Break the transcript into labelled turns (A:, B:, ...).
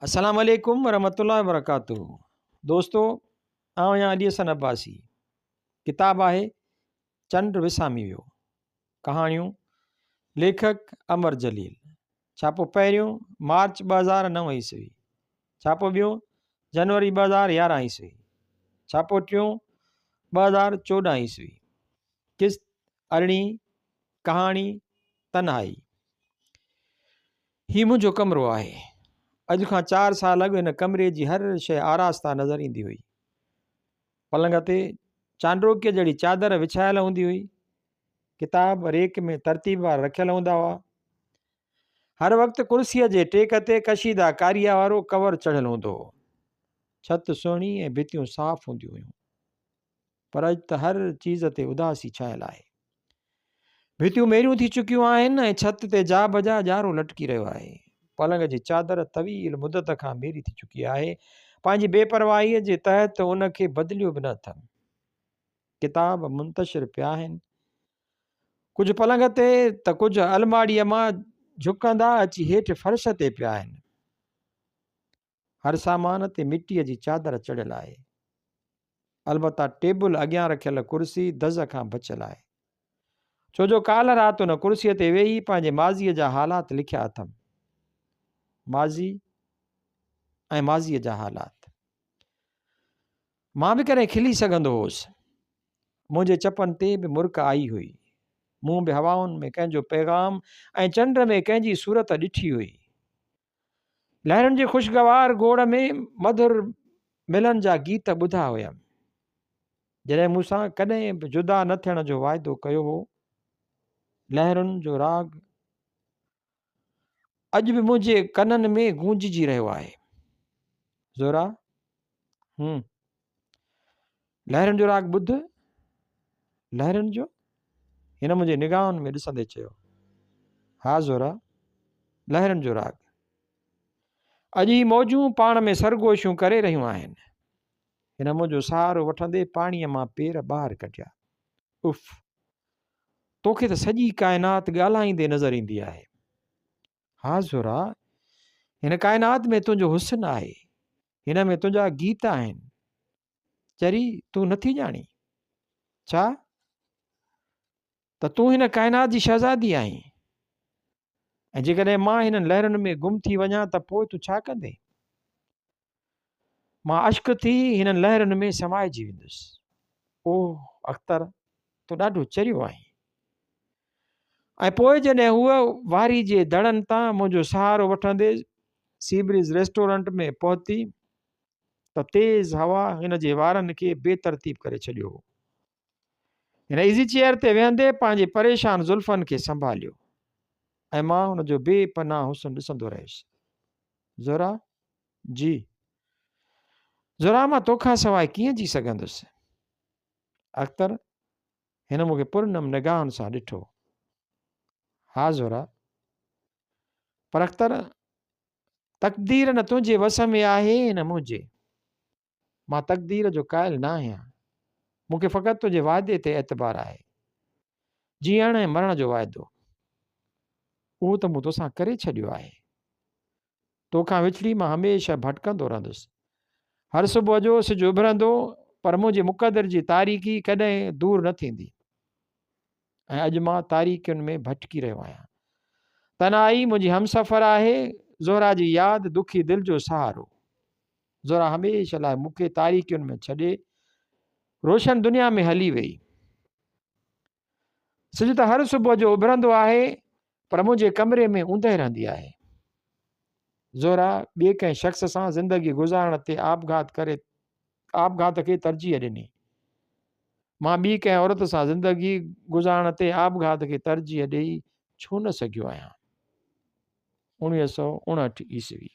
A: السلام عليڪم ورحمة الله وبرڪاته دوستو آئون آهيان علي حسن عباسي ڪتاب آهي چنڊ وسامي ويو ڪهاڻيون ليکڪ امر جليل ڇاپو پهريون مارچ 2009 عيسوي ڇاپو ٻيون جنوري 2011 عيسوي ڇاپو ٽيون 2014 عيسوي قسط ارڙهين ڪهاڻي تنهائي هي منهنجو ڪمرو آهي. اڄ کان چار سال اڳ هن ڪمري جي هر شيء آراسته نظر ايندي هئي. پلنگ تي چانڊوڪيء جهڙي چادر وڇايل هوندي هئي. ڪتاب ريڪ ۾ ترتيبوار رکيل هوندا هئا. هر وقت ڪرسيء جي ٽيڪ تي ڪشيده ڪاريء وارو ڪور چڙهيل هوندو هو. ڇت سهڻي ۽ ڀتيون صاف هونديون هيون. پر اڄ ته هر چيز تي اداسي ڇانيل آهي. ڀتيون ميريون ٿي چڪيون آهن ۽ ڇت تي جا بجا ڄارو لٽڪي رهيو آهي. پلنگ جي چادر طويل مدت کان ميري ٿي چڪي آهي. پنهنجي بي پرواهيء جي تحت ان کي بدليو به نه اٿم. ڪتاب منتشر پيا آهن. ڪجهه پلنگ تي ته ڪجهه الماڙيء مان جهڪندا اچي هيٺ فرش تي پيا آهن. هر سامان تي مٽيء جي چادر چڙهيل آهي. البته ٽيبل اڳيان رکيل ڪرسي دز کان بچيل آهي. ڇو جو ڪالهه رات ان ڪرسيء تي ويهي پنهنجي ماضيء جا حالات لکيا اٿم. ماضي ۽ ماضيء جا حالات. مان به ڪڏهن کلي سگهندو هوس. منهنجي چپن تي به مرڪ آئي هئي. مون به هوائن ۾ ڪنهن جو پيغام ۽ چنڊ ۾ ڪنهن جي صورت ڏٺي هئي. لهرن جي خوشگوار گوڙ ۾ مڌر ملن جا گيت ٻڌا هيم. جڏهن مون سان ڪڏهن به جدا نه ٿيڻ جو واعدو ڪيو هو. لهرن جو راڳ اڄ به منهنجي ڪنن ۾ گونججي رهيو آهي. زهرا، هم. لهرن جو راڳ ٻڌ. لهرن جو؟ هن منهنجي نگاهن ۾ ڏسندي چيو. ها زهرا، لهرن جو راڳ. اڄ هي موجون پاڻ ۾ سرگوشيون ڪري رهيون آهن. هن منهنجو سهارو وٺندي پاڻيء مان پير ٻاهر ڪڍيا. اف! توکي ته سڄي ڪائنات ڳالهائيندي نظر ايندي آهي. ها زهرا، هن ڪائنات ۾ تنهنجو حسن آهي. هن ۾ تنهنجا گيت آهن. چري، تون نٿي ڄاڻين؟ ڇا؟ ته تون هن ڪائنات جي شهزادي آهين ۽ جيڪڏهن مان هنن لهرن ۾ گم ٿي وڃان ته پوء تون ڇا ڪندين؟ مان اشڪ ٿي هنن لهرن ۾ سمائجي ويندس. اوه اختر، تون ڏاڍو چريو آهين. ۽ پوء جڏهن هوء واري جي دڙن تان منهنجو سهارو وٺندي سيبريز ريسٽورنٽ ۾ پهتي ته تيز هوا هن جي وارن کي بي ترتيب ڪري ڇڏيو هو. هن ايزي چيئر تي ويهندي پنهنجي پريشان زلفن کي سنڀاليو ۽ مان هن جو بي پناهه حسن ڏسندو رهيس. زهرا، جي. زهرا مان توکان سواء ڪيئن جي سگهندس؟ اختر، هن مون کي پرنم نگاهن سان ڏٺو. ها زهرا. پر اختر، تقدير نه تنهنجي وس ۾ آهي نه منهنجي. مان تقدير جو قائل نه آهيان. مون کي فقط تنهنجي وعدي تي اعتبار آهي. جيئڻ ۽ مرڻ جو وعدو. اهو ته مون توسان ڪري ڇڏيو آهي. تو کان وڇڙي مان هميشه ڀٽڪندو رهندس. هر صبح جو سج اڀرندو پر منهنجي مقدر جي تاريڪي ڪڏهن دور نه ٿيندي. ۽ اڄ مان تاريڪين ۾ ڀٽڪي رهيو آهيان. تنهائي منهنجي همسفر آهي، زهره جي ياد دکي دل جو سهارو. زهره هميشه لاء مون کي تاريڪين ۾ ڇڏي روشن دنيا ۾ هلي وئي. سج ته هر صبح جو اڀرندو آهي پر منهنجي ڪمري ۾ اوندهه رهندي آهي. زهره ٻئي ڪنهن شخص سان زندگي گذارڻ تي آپگهات ڪري آپگهات کي ترجيح ڏني. مان ٻي ڪنهن عورت سان زندگي گذارڻ تي آپگهات کي ترجيح ڏئي ڇو نه سگهيو آهيان؟ 1959 عيسوي.